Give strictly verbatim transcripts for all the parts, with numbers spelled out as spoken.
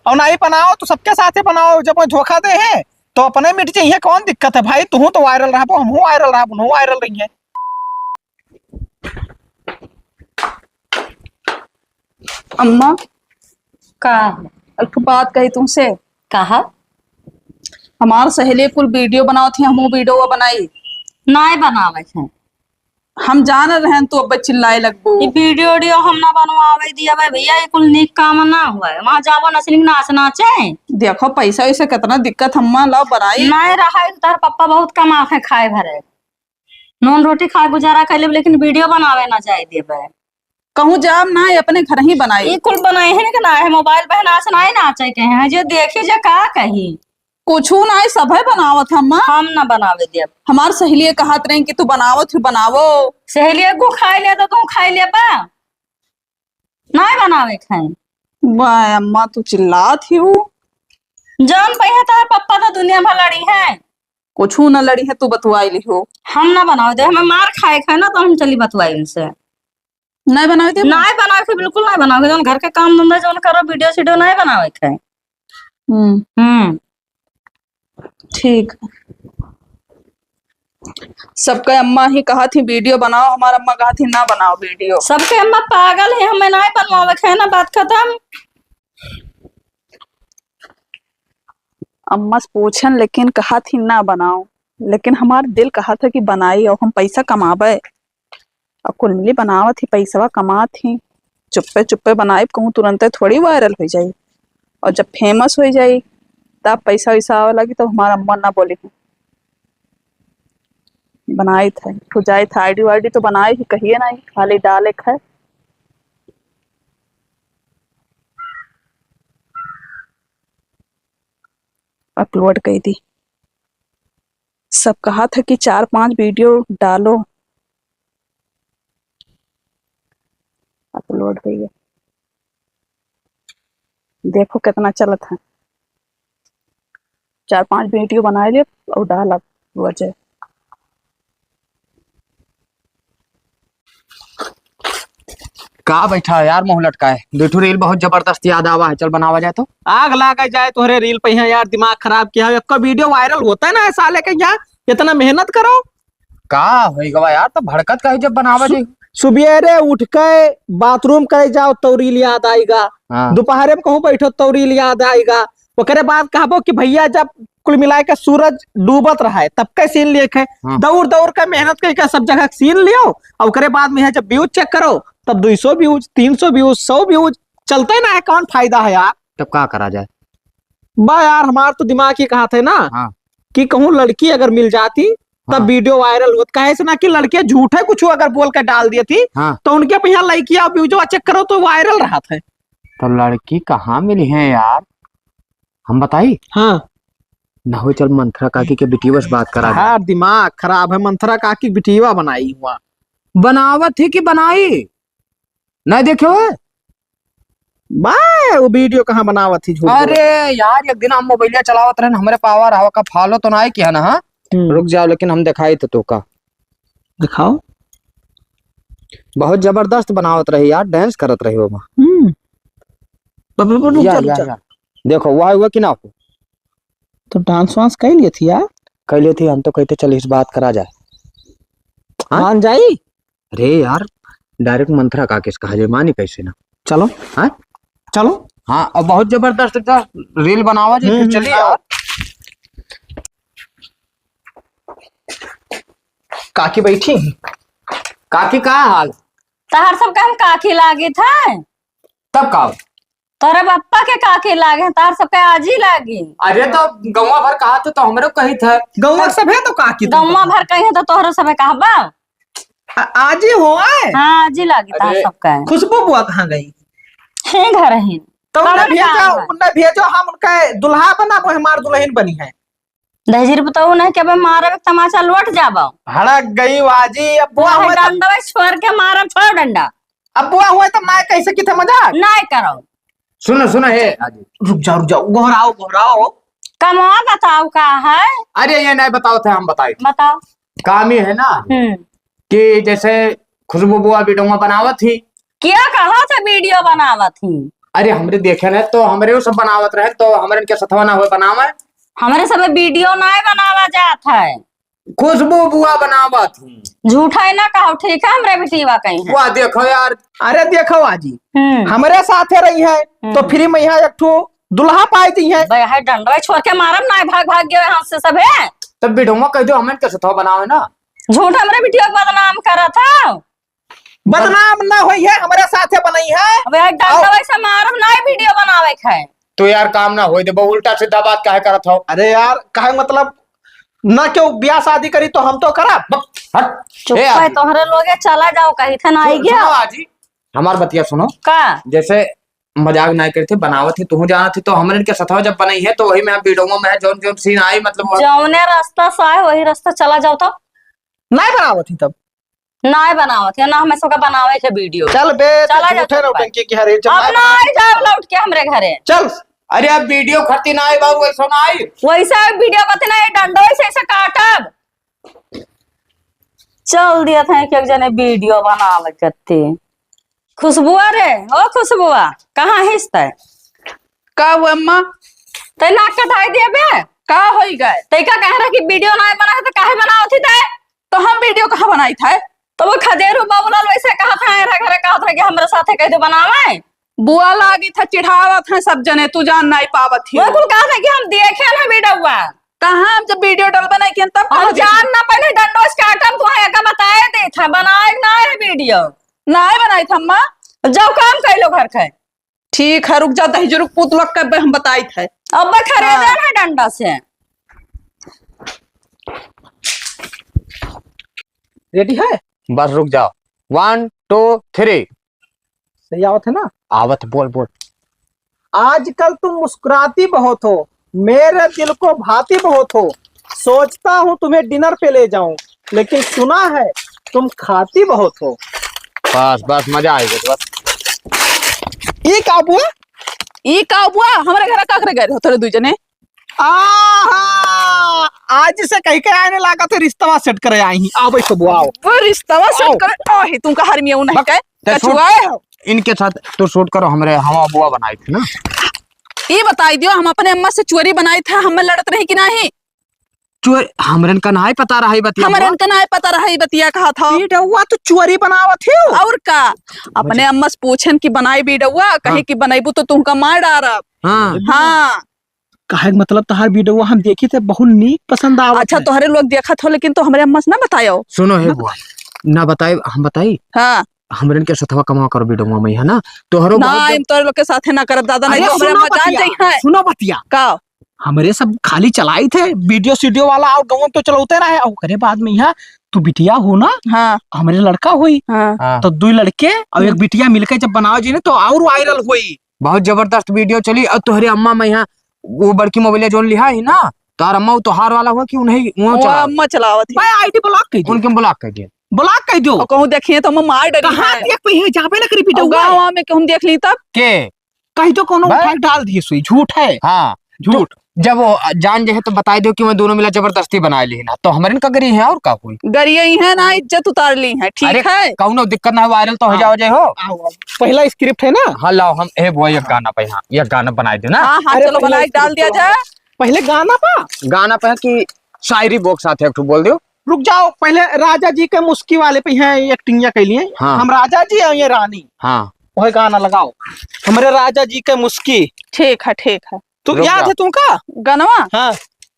और नाहीं बनाओ तो सबके साथे बनाओ, जब वो धोखा दे है तो अपने मिट जाइए, कौन दिक्कत है भाई? तुहूँ तो वायरल रहबो, हमहूँ वायरल रहबो, उनहूँ वायरल रही है। अम्मा, का? एक बात कही तुमसे। कहा? हमार सहेली कुल वीडियो बनावत ही, हमहूँ वीडियो बनाई। नाहीं बनावे है। हम जान रहन तू अब चिल्लाए लगबू। ई वीडियो वीडियो हम ना बनवावे दिया भाई भैया, ये कुल नीक काम ना हुआ है। वहाँ जाबो नचनी नाच नाचे। देखो पैसा वैसा कितना दिक्कत, अम्मा लाओ बनाई। नाहीं रहा है, तार पप्पा बहुत कमात है खाए भरे। नून रोटी खा गुजारा कर लेब, लेकिन वीडियो बनावे ना जाए देबे। कहूँ जाब ना, अपने घर ही बनाई। ई कुल बनाए है ना कि ना है, मोबाइल पे नाच नाहीं नाचे के हैं, जे देखी जे का कही। कुछू नाहीं, सभे बनावत है अम्मा। हम ना बनावे देब। हमार सहेलिया कहत रही कि तू बनावत हो, बनावो। सहेलिया को खाए ले तो तू खाए ले बा, नाहीं बनावे खाए। वाह अम्मा, तू चिल्लात ही हो। जान पे है तार पप्पा तो दुनिया भर लड़ी है। कुछू न लड़ी है, तू बतुआई लिहो। हम ना बनावे दे, हमें मार खाए खाए ना तो हम चली बतुआई उनसे। नाहीं बनावे दे? नाहीं बनावे के, बिल्कुल नाहीं बनावे के। जौन घर के काम धंधा जौन करो, वीडियो सीडियो नाहीं बनावे के। हम्म। हम्म। ठीक। सबके अम्मा ही कहत ही वीडियो बनाओ, हमार अम्मा कहत ही ना बनाओ वीडियो। सबके अम्मा पागल है, हमें नाहीं बनवावे के है ना, बात खत्म। अम्मा से पूछन, लेकिन कहत ही ना बनाओ, लेकिन हमार दिल कहत है कि बनाई और हम पैसा कमावे। और कुल मिली बनावत ही, पैसवा कमात ही, चुप्पे चुप्पे बनाई, कहूँ तुरंते थोड़ी वायरल हो जाई। और जब फेमस हो जाई, तब पैसा वैसा आवे लगी, तो हमार अम्मा ना बोली है। बनाई थे, खुजाई थे, आईडी वाईडी तो बनाई ही, कहिए ना, खाली डाले खे। अपलोड कर दी। सब कहा था कि चार पांच वीडियो डालो, अपलोड हो गया। देखो कितना चलत है, चार पांच वीडियो बनाए ले और डाल अब वजह। का बैठा है यार मुँह लटकाए? दू ठो रील बहुत जबरदस्त याद आवा है, चल बनावा जाए तो। आग लागे जाए तोहरे रील पे यहाँ यार, दिमाग खराब किया है। एक वीडियो वायरल होता है ना साले के यहाँ, इतना मेहनत करो। का होई गवा यार, तो भड़कत का है जब बनावा सु-, जी। सुबेरे उठ के बाथरूम करे जाओ तो रील याद आएगा, हाँ। दोपहरे में कहूँ बैठो तो रील याद आएगा, ओकरे बाद कहबो कि भैया जब कुल मिलाए के सूरज डूबत रहा है तब के सीन लिए खे, हाँ। दौड़ दौड़ के मेहनत करके सब जगह सीन लियो, और ओकरे बाद में है जब व्यूज चेक करो तब दो सौ व्यूज, तीन सौ व्यूज, सौ व्यूज चलते ना है, कौन फायदा है यार? तब का करा जाए? बा यार, हमार तो दिमाग ये कहा थे ना हाँ। कि कहूँ लड़की अगर मिल जाती तब हाँ। वीडियो वायरल होत, काहे से ना कि लड़के झूठे कुछ अगर बोल के डाल दिए थी हाँ। तो उनके यहाँ लाइकिया व्यूजवा चेक करो तो वायरल रहा था। तो लड़की कहाँ मिली है यार, हम बताई? हाँ। ना हो, चल मंथरा काकी के बिटिया से बात करा दे। हाँ, दिमाग खराब है, मंथरा काकी बिटिया बनाई हुआ। बनावत ही कि बनाई? ना देखे हो? बा, वो वीडियो कहाँ बनावत ही झूठ बोल। अरे यार, एक दिन हम मोबाइलिया चलावत रहन, हमरे पावर हवा का फॉलो तो ना किया ना, हाँ? हम्म। रुक जाओ, लेकिन हम दिखाई तो, तो का। दिखाओ। बहुत जबरदस्त बनावत रही यार, डांस करत रही ओमा। हम्म। ब-, ब-, ब-, रुक या, जा, रुक या, जा। या। देखो, वह हुआ कि ना हो? तो डांस वांस कर लिए थी यार। कर लिए थी, हम तो कहते चल इस बात करा जाए। हाँ? मान जाई? अरे यार, डायरेक्ट मंथरा काकी से कहा जाए, मानी कैसे ना? चलो। हाँ? चलो। हाँ, और बहुत जबरदस्त एकदम रील बनावा जी, हम्म, फिर हम्म, चलिए आओ। यार। काकी बैठी? काकी, का हाल? तहर सबके हम काकी लागित है? तब का? तोरे बप्पा के काकी लागे, तहर सबके आजी लागी। अरे, तो गौवा भर कहा तो, तो हमरो कही था। गौवा तब सभे तो काकी तुम गौवा तो। भर कही तो तोहरो सभे कहबा। आ-, आजी हो आए? हाँ, आजी लागी तहर अरे। सबके। खुशबू बुआ कहाँ गई? हे घर ही। तो उन्हें कौन भेजो, कहाँ है? उन्हें भेजो, हम उनका दुल्हा बनाबो, हमार दुल्हन बनी है। दहेजरी बताऊ नहीं कि अब मारब एक तमाचा लौट जाबो। भड़क गई वाजी, अब बुआ काहे हुए तो डंडा छोड़ के मारब, छोड़ डंडा। अब बुआ हुए तो मैं कैसे की थे मजाक? नहीं करो। सुनो, सुनो, हे आजी। रुक जाओ, रुक जाओ, गोहराओ, गोहराओ। कमवा बताओ का है? अरे ये नहीं बताओ थे, हम बताई। बताओ। काम ये है ना हम्म। कि जैसे खुशबू बुआ वीडियो बनावत ही। क्या कहा था वीडियो बनावत ही? अरे, हमरे देखे न, तो हमरे उ सब बनावत रहे, तो हमरे इनके सथवा ना होए बनावे। हमरे सब वीडियो नाय बनावा जात है। खुशबू बुआ बनावत ही। झूठा ही ना कहो, ठीक है, हमरे बिटिया कहीं है। वाह, देखो यार। अरे देखो आजी, हम्म। हमरे साथे रही है, तो हम्म। फ्री में यहाँ एक ठो दुल्हा पाई दी है। बे, है डंडवा छोड़ के मारब ना, भाग भाग गए हाथ से सब है। तब वीडियो में कह दो, हमरे इनके सथवा बनावे ना। झूठ हमरे बिटिया को बदनाम करत हो। बदनाम ना होई है, हमरे साथे बनई है। अबे, एक डंडा आओ। वैसे मारब ना, वीडियो बनावे के है। तो यार, काम ना होई देबो, उल्टा सीधा बात काहे करत हो? अरे यार, काहे मतलब, ना केहू ब्याह शादी करी तो हम तो करब। बक, हट। चुप ए, है, आदमी। तोहरे लोगे चला जाओ, कही थे ना आई सुन, गया। सुनो आजी, हमार बतिया सुनो। का? जैसे मजाक ना करते, बनावत ही, तू जानत ही, तो हमरे इनके सथवा जब बनई है, तो वही में हम वीडियो में है, जौन जौन सीन आई, मतलब, वो जौने रास्ता से आए, वही रास्ता चला जाओ तो। नहीं बनावत ही तब। नाय बनावत है ना, हमें सबका बनावे के वीडियो। चल बे, चला जा झूठे चल नौटंकी की हरे, जब अब नाय ना बनावत आई जाओ है। लौट के हमरे घरे। चल। अरे अब वीडियो खत्ती ना आई बाबू, ऐसा ना आई। वैसा वीडियो कथी ना, ये डंडो ऐसे, ऐसे काटब। चल दिया था एक, एक जने वीडियो बनावे कत्ती। खुशबुआ रे, ओ खुशबुआ, कहाँ हिस तै? का हुआ अम्मा? तै नाक कटाई दिया बे? का होई गए? तै का कह रहा कि वीडियो नाय बना है तो काहे बनावत ही तै? तो हम वीडियो कहाँ बनाई था? तो वो खदेरू बाबूलाल वैसे कहा था, एरा घरे कहा था कि हमरे साथे कह दो बनावे। बुआ लागी था, चिढ़ावत है सब जने, तू जान नहीं पावत ही। वो कुल कहा था कि हम देखे ना वीडियोवा। कहाँ हम जब वीडियो डलबे नहीं किहन तब हम कहाँ जान देखे? ना पहले डंडो से काटम, तू है का बताए दे था, बनाए ना है वीडियो। नाय बनाई था अम्मा। जाओ काम कर लो घर के। ठीक है, रुक जा, दही जरूर पूत लग के हम बताई थे। अब खरीदे हाँ। ना डंडा से। रेडी है? बस रुक जाओ। One, two, three। सही आवत है ना? आवत, बोल, बोल। आजकल तुम मुस्कुराती बहुत हो, मेरे दिल को भाती बहुत हो। सोचता हूँ तुम्हें डिनर पे ले जाऊं, लेकिन सुना है तुम खाती बहुत हो। बस, बस, मजा आइगा, बस। ई का बुआ? ई का बुआ? हमरे घर का करे गए रहो तोरे दुइ जने? आहा! आज से कहि के आने लागा थे, रिश्तवा सेट करे आई ही। आओ बैठो बुआ, आओ। वो रिश्तवा सेट आओ। करे, ओ ही तुमका हर मियाँ नहीं बक, कहे, ते छोड़। कछुआए हो। इनके साथ तो शूट करो, हमरे, हम बुआ बनाई थी ना। ई बताई दियो, हम अपने अम्मा से चोरी बनाई था, हम लड़त रही कि नहीं? चोर, हमरन का नाय पता रहा ई बतिया। हमरन का नाय पता रहा ई बतिया कहा था। ई डउआ तो चोरी बनावत ही। और का? अपने अम्मा से पूछन कि बनाई वीडियोवा, कहे हाँ। कि बनैबू तो तुमका मार डारब। हाँ। हाँ। काहे के मतलब तहार वीडियोवा हम देखी थे, बहुत नीक पसंद आवत अच्छा, है। तोहरे लोग देखत हो, लेकिन तो हमरे अम्मा से ना बतायो। सुनो हे ना बुआ, बताई। ना बताई, हम बताई। हाँ। हमरन के सथवा कमावा करो वीडियोवा में, है ना? तोहरो ना, बहुत जब हम तोहरे लोग के साथे ना करब दादा, नहीं अरे तो हमरे सुनो अम्मा जान बतिया, जाई है। सुनो बतिया। का? हमरे सब खाली चलाई थे, वीडियो सीडियो वाला और गाँव तो चलौते रहे, और ओकरे बाद में यहाँ तू बिटिया हो ना, हाँ। हमरे लड़का होई, हाँ। हाँ। तो दुई लड़के और एक हम्म। बिटिया मिलके जब बनावा जी ना, तो और वायरल होई। बहुत जबरदस्त वीडियो चली। और तोहरे अम्मा में यहाँ वो बड़की मोबाइल जोन लिहा ही ना, तो अम्मा वो तोहार वाला हुआ कि उन्हें वो वो चलावत? अम्मा चलावत ही। भाई, आईडी ब्लॉक कर दे। उनके ब्लॉक कर दे। ब्लॉक कर दो। और कहूँ देखिए तो हम मार डरी कहाँ है। देख पे ये जाबे ना करी और वीडियो गाँव में। में कहूँ देख ली तब? के? कही तो कोनो बस। उठा के डाल दिए सुई, झूठ है। हाँ। झूठ। तो जब वो जान जे है तो बताई दो कि मैं दोनों मिला जबरदस्ती बनाए ली ना, तो हमरे का गरी है और का कोई? गरी ही है ना, इज्जत उतार ली है, ठीक अरे, है? कौनो दिक्कत ना हो, वायरल तो हो हाँ। जाओ जे हो। आओ, आओ। पहला स्क्रिप्ट है ना? हाँ, लाओ हम, ए बुआ, एक गाना पे, हाँ, एक गाना बनाई दे ना। हाँ, हाँ, अरे, चलो पहला बनाई डाल स्क्रिप्ट दिया तो जाए। पहले गाना पा। गाना पे है कि शायरी बोक साथ एक ठो बोल दो। रुक जाओ, पहले राजा जी के मुस्की वाले पे यहाँ एक्टिंग या कैलिए। हाँ। हम राजा जी और ये रानी। हाँ। वही गाना लगाओ, हमरे राजा जी के मुस्की। ठीक है, ठीक है। तू रुक याद जा। है तुमका? गनवा? हाँ।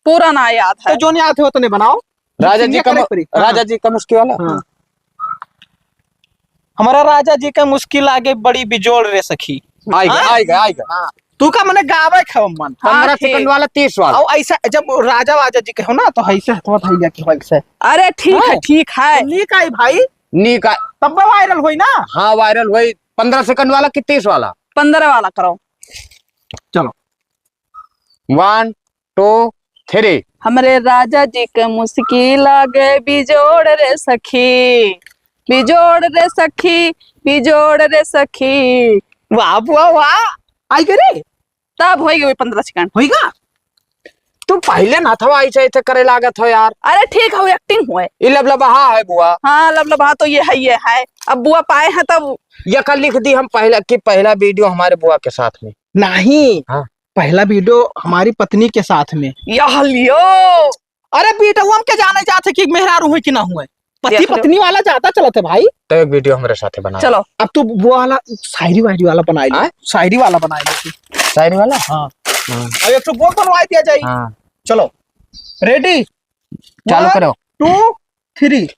पूरा ना याद तो है। जोन याद है उतने बनाओ। राजा जी एक्टिंग का करे मु-, पड़ी। हाँ। राजा जी का मुस्की वाला? हाँ। हमारा राजा जी का मुस्की लागे बड़ी बिजोड़ रे सखी। आइगा, हाँ? आइगा, आइगा। हाँ। तू का मने गावे खाओ मन। हाँ, पन्द्रह ठीक। सेकंड वाला, तीस वाला। और ऐसा जब राजा वाजा जी के हो ना, तो ऐसे हथवा धइया के हो ऐसे। अरे ठीक है, हाँ। ठीक है। तो नीक आई भाई। नीक आई। तब वायरल होई ना। हाँ, वायरल होई। पन्द्रह सेकंड वाला कि तीस वाला? पन्द्रह वाला करो। चलो। One, two, three। हमरे राजा जी के मुस्की लागे बिजोड़ रे सखी, बिजोड़ रे सखी, बिजोड़ रे सखी। वाह, वाह, वाह। आई गे रे। तब होई गई पन्द्रह सेकंड। होई गा? तू पहिले ना था ऐसे, ऐसे करे लागत हो यार। अरे ठीक है, acting हुए। ई लबलबहा है बुआ। हाँ, लबलबहा तो ये है, ये है। अब बुआ पाए हैं तब। ये का लिख दी हम पहला कि पहला video हमारे बुआ के साथ में। नहीं। हाँ। पहला video हमारी पत्नी के साथ में। यह लियो। अरे बेटवा, हम के जाने जात है कि मेहरारू हुए कि ना हुए, पति देख लो। पत्नी वाला ज्यादा चलत है भाई। तो एक video हमरे साथे बना। चलो। अब तू वो वाला शायरी वायरी वाला बनाई ले। हाँ? शायरी वाला बनाई ले तू। शायरी वाला? हाँ। हाँ। अब एक ठो वो बनवाई दिया जाए। हाँ। चलो, ready? चालू करो। One, two, three।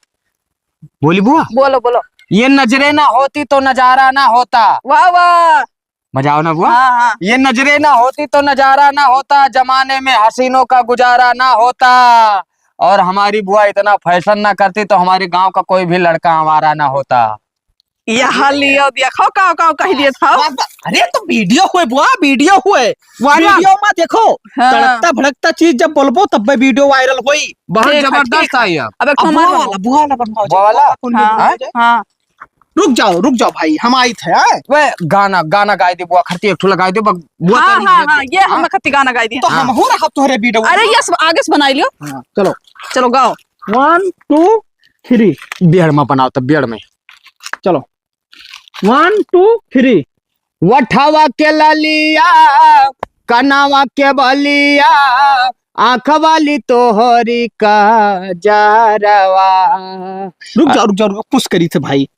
बोली बुआ? बोलो, बोलो। ये नजरें ना होती तो नजारा ना होता। वाह, वाह। मजा आओ ना बुआ? हाँ, हाँ। ये नजरें ना होती तो नजारा ना होता, जमाने में हसीनों का गुजारा ना होता, और हमारी बुआ इतना fashion ना करती तो हमारे गांव का कोई भी लड़का आवारा ना होता। यहाँ लियो, देखो काव काव कह दिए था। बस, बस। अरे तो video हुए बुआ, video हुए। वाह, वाह। Video में देखो, हाँ। तड़कता भड़कता चीज जब बोलबो तब video viral होई। बहुत ठीक है, जबरदस्त ठीक है। आई अब। अब एक अब ठो हमार बुआ बनाओ। वाला, बुआ वाला बनवाओ बुआ जी, वाला? बुआ वाला कौन हाँ, video बनाओ जी? हाँ। रुक जाओ, रुक जाओ भाई, हम आई थे, आए? वे गाना, गाना गाई दे बुआ, खरती एक ठो लगाई दे, बग-, बुआ हाँ, तारी हाँ, गाई हाँ, दे। ये हाँ? हम खरती गाना गाई दे। तो हाँ। हम हो रहा तोहरे video हाँ। अरे, ये सब आगे से बनाई लियो। हाँ, चलो। चलो, गाओ। One, two, three। बिहार में बनाओ, तब बिहार में। चलो। One, two, three। वठवा के ललिया, कनावा के बलिया, आँख वाली तोहरी काजरवा। रुक जाओ, रुक जाओ, रुक जाओ, कुछ करी थे भाई।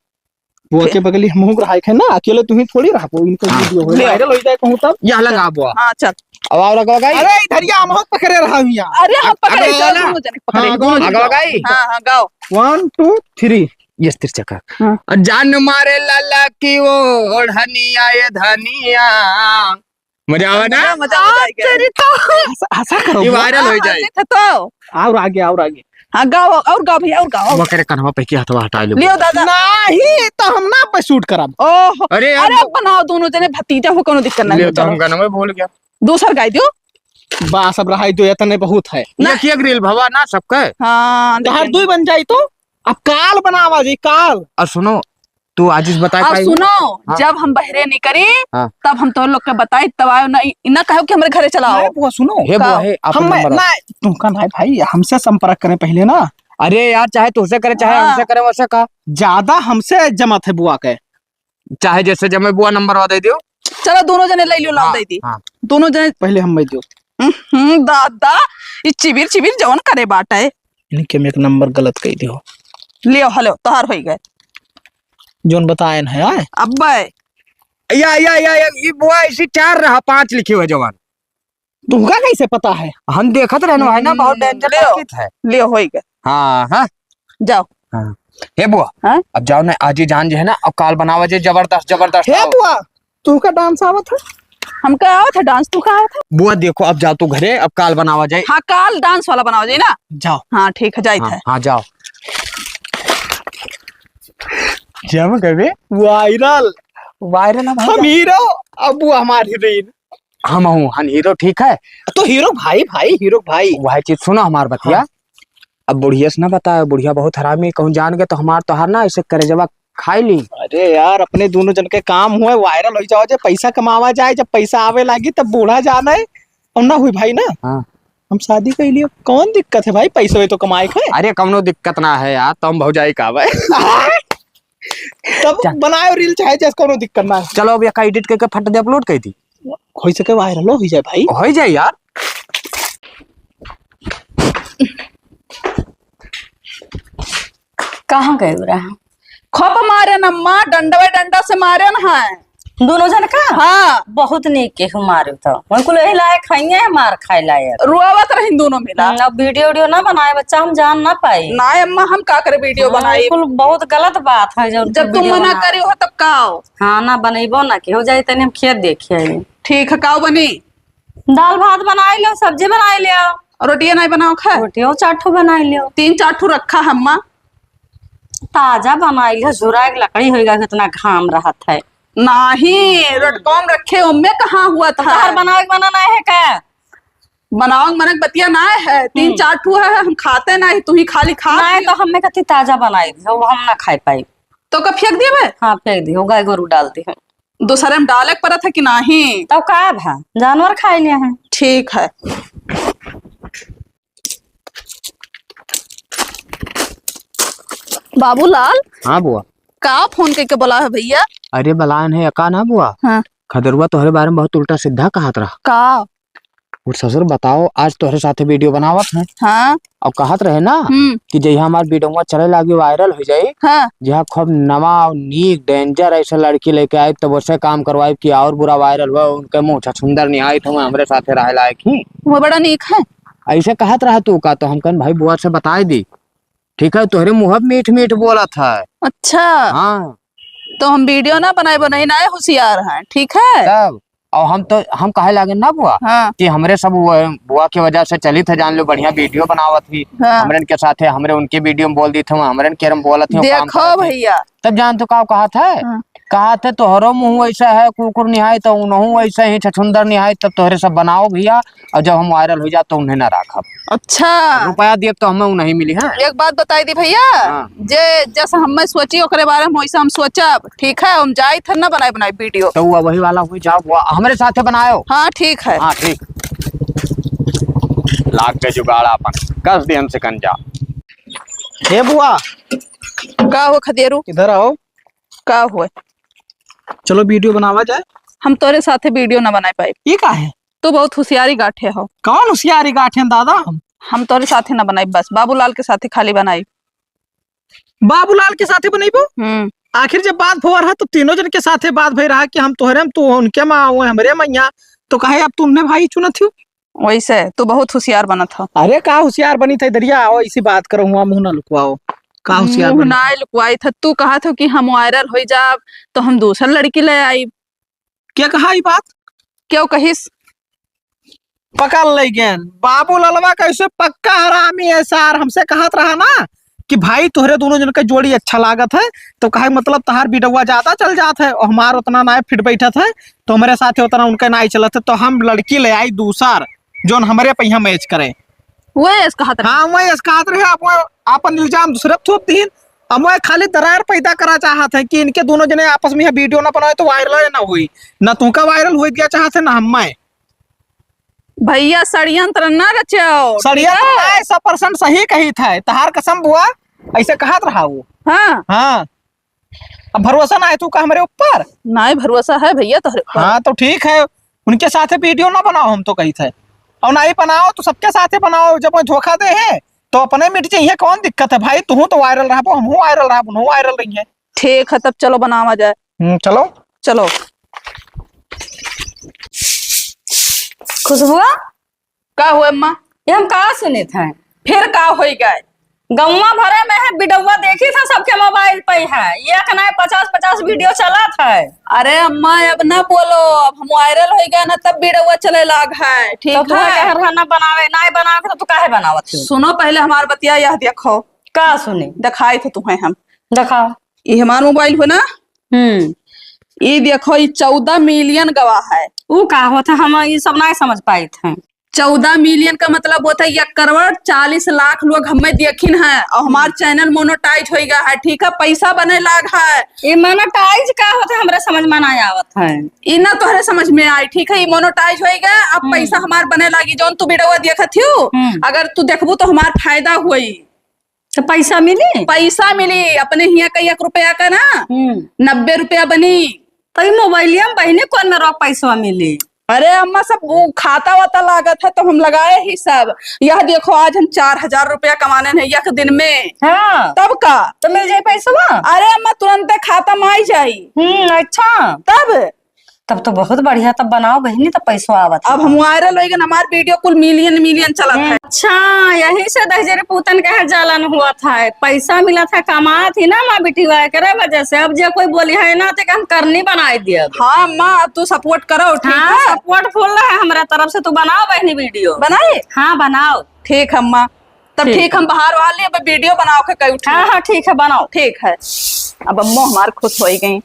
वो फिर? के बगली हम हो रहा है ना, अकेले तुम्ही थोड़ी रहा, इनको हाँ। Video हो, ले। Viral हो जाए कहूँ तब। यह लगा बुआ। हाँ, चल। अब और अगवा गाई? अरे, इधर ये हम हो पकड़े रहा हूँ यहाँ। अरे, हम पकड़े, अगवा चलो, गाई ना? दोनों जने पकड़े। हाँ, दोनों हाँ, जने। अगवा गाई? हाँ, हाँ, गाओ। One, two, three। ये स्थिर चक्कर। हाँ। जान मारे लाला की वो ओढ़निया ये धनिया। मजा आवा ना? मजा, मजा आ जाएगा। तेरी तो। हंसा, हंसा करो ये बुआ। Viral हो हाँ, जाए। हाँ, तो। और आगे, और आगे। हाँ, गाओ, और गाओ भैया, और गाओ। वो करे कन्हवा पे की हथवा हटा ले। लियो दादा। नहीं, तो हम ना पे shoot करब। ओहो। अरे यार, अरे वो अब बनाओ दोनों जने भतीजा हो, कोनो दिक्कत नहीं लियो हो, तो हम चलो। गाना में भूल गया। दूसर गाई दियो। बस अब रहाई दो, इतने बहुत है। ना। एक, एक reel भवा ना सबके। हाँ, तोहर लेकिन दुई बन जाई तो। अब काल बनावा जी, काल। और सुनो, तू आजिज बताए और पाई? सुनो, हाँ। जब हम बहरे निकरी, हाँ। तब हम तोहर लोग के बताई, तब आयो ना, ई ना कहो कि हमरे घरे चलाओ। अरे बुआ, सुनो। हे बुआ, का? हे, अपन हम, number ना, तुमका ना भाई, हमसे संपर्क करें पहले ना। अरे यार, चाहे तुझसे करे, चाहे हाँ। हमसे करे, वैसे का? ज्यादा हमसे जमत है बुआ के। चाहे जैसे जमे बुआ, number वा दे दियो। चलो, दोनों जने ले लियो, लाओ हाँ, दे दी। हाँ। दोनों जने पहले हम दे दियो। हम्म, दादा, ये चिबिर चिबिर जवन करे बाटे। इनके में एक number गलत कह दियो। लियो, हेलो, तोहार होई गए। जोन बताएन है, आए? अब्बे। या, या, या, या, ये बुआ ऐसी चार रहा, पाँच लिखे हुए जवान। तुमका कैसे पता है? हम देखत रहनो है ना, बहुत हम्म, danger लियो। बातचीत है। लियो, होई गए। हाँ, हाँ। जाओ। हाँ। हे बुआ, हाँ? अब जाओ ना, आज ही जान जे है ना, अब काल बनावा जे जबरदस्त, जबरदस्त हे आओ। बुआ, तू का dance आवत है? हमका आवत है dance, तू का आवत है? बुआ देखो, अब जाओ तू घरे, अब काल बनावा जाए। हाँ, काल dance वाला बनावा जाए ना। जाओ। हाँ, ठीक है, जाइत हाँ, है। हाँ, जाओ। जब कभी viral। Viral है भाई। हम hero, अब वो हमार heroine। हम हूँ, हम hero, ठीक है? तो hero भाई, भाई, hero भाई। वह चीज सुनो हमार बतिया। हाँ। अब बुढ़िया से ना बताओ, बुढ़िया बहुत हरामी, कहूँ जान गए तो हमार तोहार ना ऐसे करेजवा खाई ली। अरे यार, अपने दोनों जन के काम हुए, viral हो जाओ, जब पैसा कमावा जाए, जब पैसा आवे लागी तब बूढ़ा जाने। और ना हुई भाई ना, हाँ। हम शादी कर लिए, कौन दिक्कत है भाई, पैसे हुए तो कमाए के। अरे कौनो दिक्कत ना है यार, तुम भौजाई का भाई। तब चल। बनाओ reel चाहे जैसे, कौनो दिक्कत ना है। चलो अब एक edit करके फट दे upload कर दी। हो सके viral हो ही जाए भाई। हो ही जाए यार। कहाँ गए रहा? खूब मारेन अम्मा, डंडवे डंडा से मारेन है। दोनों जन का? हाँ। बहुत नीक के हमारे तो। उनको यही लायक है, ये मार खाए लायक। रोवत रहिन दोनों मिला। हम्म, अब video, video ना बनाए बच्चा, हम जान ना पाए। ना अम्मा, हम का करे video हाँ, बनाई? बिल्कुल बहुत गलत बात है, जब जब तुम video मना बना करे हो तब का हो? हाँ, ना बनैबो ना के हो जाए, तनी हम खेत देखे आई। ठीक है, का बनी? दाल भात बनाई लो, सब्जी बनाई लियो। रोटियां नहीं बनाओ खा? रोटियों चार ठो बनाई लियो। तीन चार ठो रखा हम्मा। ताजा बनाई लियो, जुरा के लकड़ी होइगा, कितना घाम रहत है। नहीं, रोटकम रखे, ओमे कहाँ हुआ तो था? तोहर बनावे के मना नहीं है का? बनावे के मना के बतिया ना है, तीन हम्म। चार ठो है, हम खाते नहीं, तू ही खाली खा नहीं लियो। तो हमें कथी ताजा बनाई दियो, वो हम ना खाए पाई। तो का फेंक दिए बे? हाँ, फेंक दियो, गाय गोरू डाल दी है। दूसरे में डाले के पड़त है कि नहीं? तब का भा, जानवर खाए लिया है। ठीक है। बाबूलाल। हाँ बुआ। का फोन कइके बोलाए है भइया? अरे बलान है, का ना बुआ? हाँ। खदेरुआ तोहरे बारे में बहुत उल्टा सीधा कहत रहा। का? वो ससुर बताओ, आज तोहरे साथे वीडियो बनावत है। हाँ। और कहत रहे ना हम्म। कि जहिया हमार वीडियोवा चले लागी, वायरल हो जाई, हाँ। जहाँ खूब नवा और नीक डेंजर ऐसे लड़की लेके आई, तब उससे काम करवाई कि और बुरा वायरल हुआ, उनके मुँह छछुंदर निहाई, तो हमरे साथे रहे लायक ही। वो बड़ा नीक है। ऐसे कहत रहा तू का, तो हम कहन भाई बुआ से बताए दी। ठीक है, तोहरे मुँह मीठ मीठ बोलत है। अच्छा। हाँ। तो हम वीडियो ना बनाए, बनाए ना होशियार हैं, ठीक है? तब, और हम तो, हम कहे लागे ना बुआ हाँ। कि हमरे सब वो बुआ के वजह से चलित है, जान लो बढ़िया वीडियो बनावत ही। हाँ। हमरन के साथे, हमरे उनके वीडियो में बोल दी थे, हमरन के हम बोलत ही, काम देखो करत ही। भइया। तब जान तो का कहत है? हाँ। कहत है तोहरो मुँह वैसा है कुकुर निहाई, तो उनहू वैसे ही छछुंदर निहाई, तब तोहरे सब बनाओ भइया। और जब हम वायरल हो जात तो उन्हें ना राखब। अच्छा। रुपया दिए तो हमें उ नहीं मिली है। एक बात बताई दी भइया, हाँ। जे जस हमें सोची ओकरे बारे में वैसे हम सोचब, ठीक है? हम जाई थे ना बनाए बनाए वीडियो। तो वो वही वाला हुई जाओ, वो हमरे साथे बनायो। हाँ ठीक है। हाँ ठीक। लाग के जुगाड़ आपन कस दे हमसे कंजा। हे बुआ। का हो खदेरू? इधर आओ। का हुए? चलो वीडियो बनावा जाए। हम तोरे साथे वीडियो ना बनाए पाई। ये का है? तू बहुत होशियारी गाठे हो। कौन होशियारी गाठे हैं दादा? हम हम तोरे साथे ना बनाई, बस बाबूलाल के साथे खाली बनाई। बाबूलाल के साथे बनइबो? हम्म। आखिर जब बात भवा रहा तो तीनों जन के साथे बात भई रहा कि हम तोहरे में, तू उनके में, वो हमरे में यहाँ, तो काहे अब तू उन्हें भाई चुनत हो? वैसे तू बहुत होशियार बनत हो। अरे का होशियार बनी थे दरिया, आओ इसी बात करो, हुआ मुँह ना लुकवाओ। का होशियार मुँह बनी? ना लुकवाई था, तू कहा था कि हम वायरल हो जाब तो हम दूसर लड़की ले आई। क्या कहा ई बात? क्यों कहिस? पकड़ ले गेन। बाबू ललवा कैसे पक्का हरामी है सार, हमसे कहत रहा ना कि भाई तोहरे दोनों जन का जोड़ी अच्छा लागत है, तो कहे मतलब तहार बिडौआ ज्यादा चल जात है और हमार उतना नाय फिट बैठत है, तो हमरे साथे उतना उनका नाय चलत है, तो हम लड़की ले आई दूसर, जौन हमरे पहिया मैच करे। वही ऐस कहत रहे। हाँ, वही ऐस कहत रहे, आप वो आपन इल्जाम दूसरे पे थोप दीन। अब वो खाली दरार पैदा करा चाहत है कि इनके दोनों जने आपस में यह वीडियो ना बनाए तो वायरल ना हुई, ना तुमका वायरल हुई दिया चाहत है, ना हम मैं। भैया षड्यंत्र ना रचाओ, ठीक षड्यंत्र है? ना, सौ परसेंट सही कही था, तहार कसम बुआ, ऐसे कहत रहा वो। हाँ। हाँ। अब भरोसा ना है तू का हमरे ऊपर? ना ही भरोसा है भैया तोहरे ऊपर। हाँ, तो ठीक है, उनके साथे वीडियो ना बनाओ, हम तो कही थे, और ना ही बनाओ तो सबके साथे बनाओ। जब वो धोखा दे है तो अपने मिट जाइए, कौन दिक्कत है भाई? तू तो वायरल रहबो, हम वायरल रहबो, हम वायरल रही है। ठीक है, तब चलो बनावा जाए। हम्म, चलो। चलो। खुशबुआ, का हुए अम्मा? ये हम का सुनित है? फिर का होई गए? गौवा भरे में है बिडौवा देखी था, सबके मोबाइल पे है, एक ना पचास पचास वीडियो चलत है। अरे अम्मा, अब ना बोलो, अब हम वायरल होई गए ना, तब बिडौवा चले लाग है, ठीक तो है? कह रहा ना बनावे, ना बनावे तो तू काहे बनावत हो? सुनो पहले हमार बतिया, यह देखो। का सुनी? दिखाई थे तुम्हें हम। दिखाओ। ये हमार मोबाइल हो ना? हम्म। ये देखो, ये चौदह मिलियन गवा है। ऊ का होता, हम ये सब ना समझ पाइत हैं। चौदह मिलियन का मतलब होता है एक करोड़ चालीस लाख लोग हमें देखिन हैं और हमार हम्म। चैनल मोनेटाइज होई गया है, ठीक है, पैसा बने लाग है। ये मोनेटाइज का होता है, हमरा समझ में ना आवत है। ई ना तोहरे समझ में आई, ठीक है, ये मोनेटाइज होई गया, अब हम्म। पैसा हमार बने लागी, जौन तू वीडियो देखत हो, हम्म। अगर तू देखबू तो हमार फायदा होई। तो पैसा मिली? पैसा मिली, अपने हियाँ का एक रुपया का ना, हम्म। नब्बे रुपया बनी। तो ई मोबाइलिया में बहिनी कौन में रोक पैसवा मिली? अरे अम्मा, सब वो खाता वाता लागत है तो हम लगाए ही सब। यह देखो, आज हम चार हजार रुपया कमाने हैं एक दिन में। हाँ। तब का? तो मिल जाई पैसवा? अरे अम्मा, तुरंते खाता में आई जाई। हम्म, अच्छा। तब? तब तो बहुत बढ़िया, तब बनाओ बहिनी, तब पैसो आवत अब है। हम वायरल होइगन, हमार वीडियो कुल मिलियन मिलियन चलत है। अच्छा, यही से दहिजरी पूतन के है जलन हुआ था, पैसा मिला था, कमात ही ना माँ बिटिया करे वजह से। अब जे कोई बोली है ना, तो हम करनी बनाई दिया। हाँ अम्मा, अब तू सपोर्ट करो, ठीक हाँ, है? सपोर्ट फुल है हमरा तरफ से, तू बनाओ बहिनी वीडियो। बनाए? हाँ, बनाओ। ठीक है अम्मा, तब ठीक ठीक है। हम बाहर वाले अब वीडियो बनाओ के कई उठी। हाँ, हाँ, ठीक है, बनाओ। ठीक है, अब अम्मो हमार खुश होई गई।